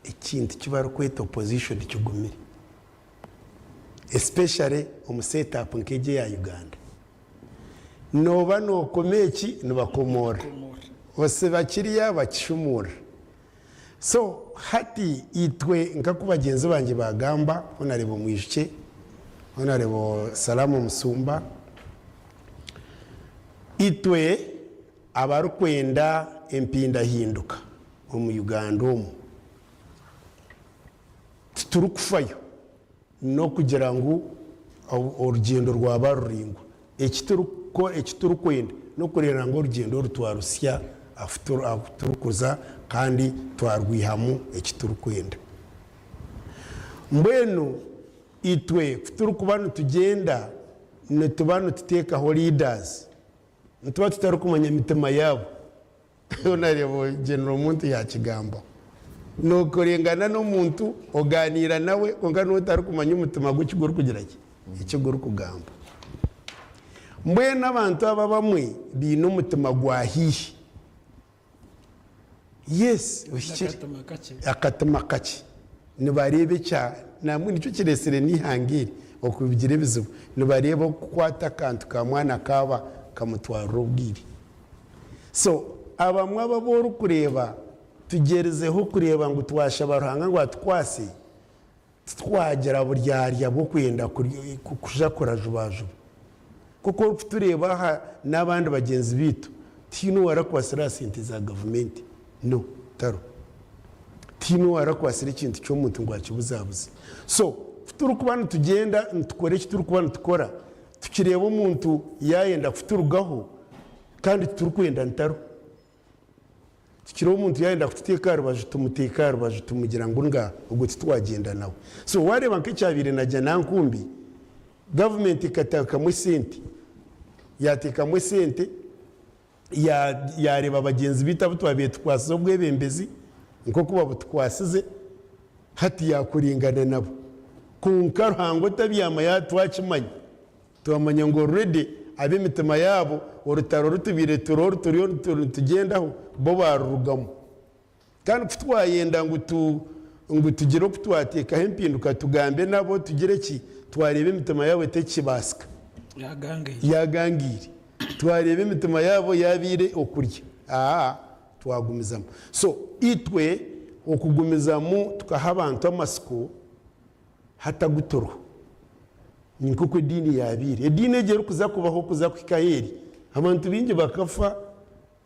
Ekintu eki barikweta opposition kigumire especially omu set up nk'egi eya Uganda. Nooba nookoma eki nibakomoorora, osiba kiriya bakishumuurira. So hati itwe nk'oku bagyenzi bangye baagamba, Honourable Mwijukye, Honourable Salama Musumba, itwe Abarikwenda empindahinduka omu Uganda omu, titurikufayo n'okugira ngu orugyendo rwaba ruraingwa. Eki turikwenda n'okureeba ngu orugyendo oru twaruhitsya ahu turikuza kandi twarwihamu eki turikwenda. Mbwenu itwe ku turikuba nitugyenda nituba nituteekaho leaders. Nituba tutarikumanya emitima yaabo. Honourable General Muntu yakigambaho. Nokorengana n'omuntu, oganiira nawe kwonka niwe otarikumanya omutima gwe eki gurikugira ki? Eki gurikugamba. Mbwenu abantu aba abamwe baine omutima gwa haihi. Yes, ohikire. Akatima kakye. Akatima kakye. Nibareeba ekya nambwenu nikyo kireetsire n'eihanga eri okugira ebizibu. Nibareeba okukwata akantu ka mwana kaaba kamutwarira obwire. So abamwe abo abu orikureeba tugyerizeho kureeba ngu twashaba Ruhanga ngu atukwase, Titwagira buryarya bw'okwenda kuja kurajubajuba. Nk'oku orikutureeba aha n'abandi bagyenzi baitu, tihaine owarakwasire aha sente za gavumenti. No, tariho. Tihaine owarakwasire ekintu ky'omuntu ngu akibuzabuze. So, ku turikuba nitugyenda nitukora eki turikuba nitukora, tukireeba omuntu yaayenda kuturugaho kandi titurikwenda ntaro. Tukira omuntu yayenda kututeeka aha rubaju tumuteeka aha rubaju tumugira ngu nga ogwo titwagyenda nawe. So wareeba nk'ekyabaire na Janankumbi, gavumenti ekateekamu esente, yateekamu esente yareeba bagyenzi baitu abu twabaire tukwasize obwebembezi nk'oku babutukwasize hati yakuringana nabo. Kwonka Ruhanga otabyama twakimanya. Twamanya ngu already ab'emitima yaabo orutaro orutubaire turiho turiyo nitugyendaho bo baarurugamu. Kandi ku twayenda ngu tu ngu tugire oku twateekaho empinduka tugambe nabo tugire ki, twareeba emitima yaabo etekibaasika. Yaagangaire. Yaagangaire. Twareeba emitima yaabo yaabaire okurya. Aa twagumizamu. So itwe okugumizamu tukaha abantu amatsiko Hati agu turiho ni nk'oku ediini yaabaire. Ediini egyo erikuza kubaho kuza kuhika ahu eri, abantu baingi bakafa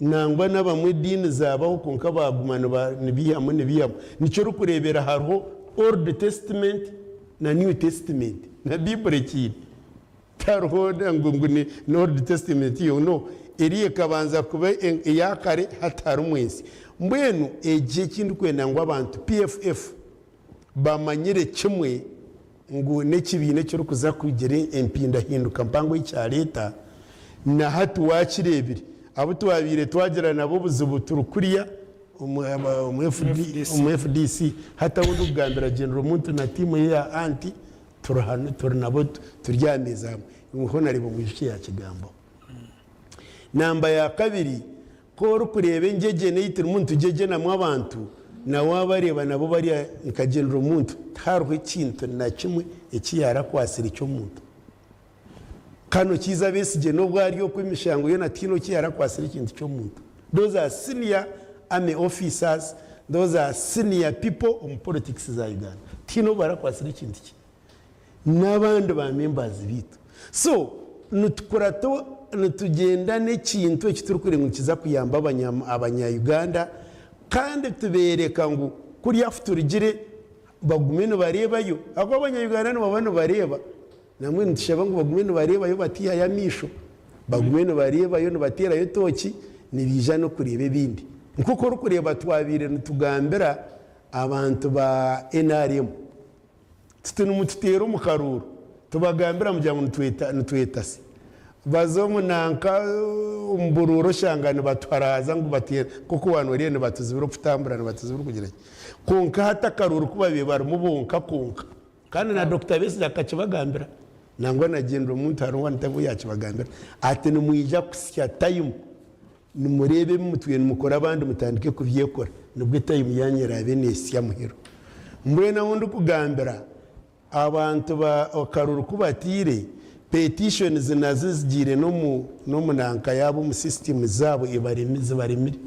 nangwa n'abamwe ediini zaabaho kwonka baaguma nibaihamu nibaihamu. Nikyo orikureebera hariho Old Testament na New Testament na Baiburi ekiine. Tihariho ngu ni Old Testament yo, no. Eriya ekabanza kuba eya kare hati harimu ensya. Mbwenu egi eki ndikwenda ngu abantu, PFF, Bamanyire kimwe ngu n'ekibiina ekirikuza kugira empindahinduka mpango ei kyareeta, na hati waakireebire. Abu twabaire twagira nabo obuzibu turi kuriya omu FDC, hati abu ndikugambira General Muntu na tiimu ye ya Anti turi hanu turi nabo turi aha meeza hamwe. Honourable Mwijukye yaakigambaho. Namba ya kabiri, Ku orikureeba engyegyena ei turimu nitugyegyenamu abantu, na waabareeba nabo bari nka General Muntu, tihariho ekintu na kimwe eki yaarakwasire ky'omuntu. Kano Kiiza Besigye n'obu ari okwo emishango yoona tihaine oki yaarakwasire ekintu ky'omuntu. Those are senior army officers, those are senior people omu politics za Uganda. Tihaine obu barakwasire ekintu kye. N'abandi ba members baitu. So nitukurata nitugyenda n'ekintu eki turikureeba ngu nikiza kuyamba abanya Uganda kandi tubeereka ngu kuri ahu turugire bagume nibareebayo ahakuba abanya Uganda nibaba nibareeba nambwenu nitushaba ngu bagume nibareebayo batiihayo amaisho bagume nibareebayo nibateerayo tooki nibaija n'okureeba ebindi. Nk'oku orikureeba twabaire nitugambira abantu ba nrm. Tuti nimututeera omu karuuru, tubagambira mugira ngu nitwetasya. Baza omu nanka omu buruuru oshanga nibatuharaaza ngu bateera nk'oku waanoreeba nibatuzibira okutambura nibatuzibira okugira ki. Kwonka hati akaruuru ku babaire barimu bonka kwonka. Kandi na Dokita Besigye akakibagambira nangwa na General Muntu hariho obu yaakibagambira ati nimwija kusya tayimu nimureeba ebi mutwire nimukora abandi mutandike kubyekora nibwo etayimu yaanyu eraabe neesya muheru. Mbwenu ahu ndikugambira abantu ba akaruru ku bataire, petitions nazo zigiire n'omu n'omu nanka yaabo omu system zaabo ebaremi zibaremire.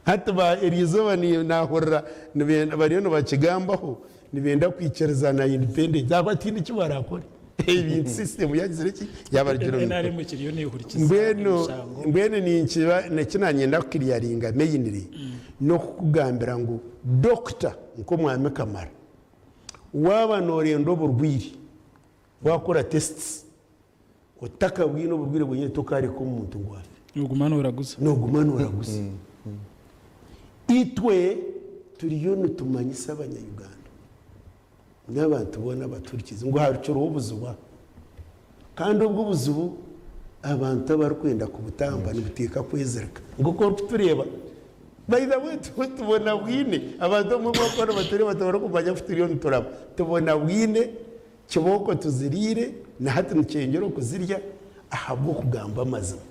Hati ba eriizooba ni naahurira nibenda bariyo nibakigambaho nibenda kwikiriza na independent ahabw'okuba tihaine eki baraakore. Ebintu system yagizire ki? Yabarugira omu NRM ekiriyo nehurikiza Mbwenu emishango. mbwenu ninkiba eki nanyenda kukiriyaringa mainly n'okukugambira ngu doctor nk'omwami Kamara waaba norenda oburwaire wakora tests otakabwine oburwaire bwenyine tokareka omuntu ngu afe. Noguma noraguza. Noguma noraguza. Itwe turiyo nitumanyisa abanya Uganda n'abantu boona abatuhurikiize ngu harukiriho obuzibu aha. Kandi obwo obuzibu abantu abarikwenda kubutamba nibuteeka kwezirika. Nk'oku orikutureeba, by the way tubona bwine, abantu abamwe abu barikuba nibatureeba tibarikumanya ku turiyo nituraba. Tubona bwine, kibooko tuziriire na hati nikyeyongyera okuzirya ahabw'okugamba amazima.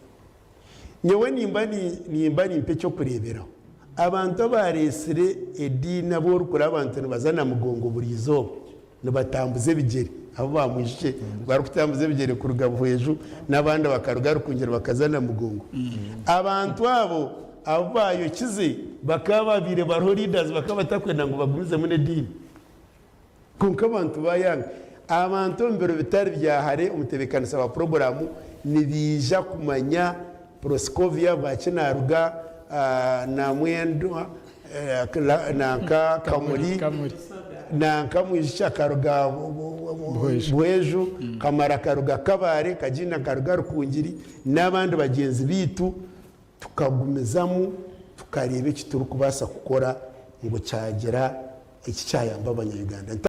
Nyowe nimba nimba nimpa eky'okureeberaho. Abantu abaareetsire ediini abu orikureeba abantu nibaza Namugongo buri izooba nibatambuza ebigyere, abu baamwijukye barikutambuza ebigyere kuruga Buhweju n'abandi bakaruga Rukungiri bakaza Namugongo. Abantu abo abu baayokize bakaba babaire bariho leaders bakaba batakwenda ngu bagumizemu n'ediini. Kwonka abantu baayanga. Abantu omu biro bitari bya hare omutebeekanisa wa puroguraamu nibaija kumanya Proscovia Bwaki naaruga Namwendwa nanka Kamuri nanka Mwijukye akaruga Buhweju, Kamara akaruga Kabale, Kaginda akaruga Rukungiri n'abandi bagyenzi baitu tukagumizamu tukareeba eki turikubaasa kukora ngu kyagira eki kyayamba abanya Uganda.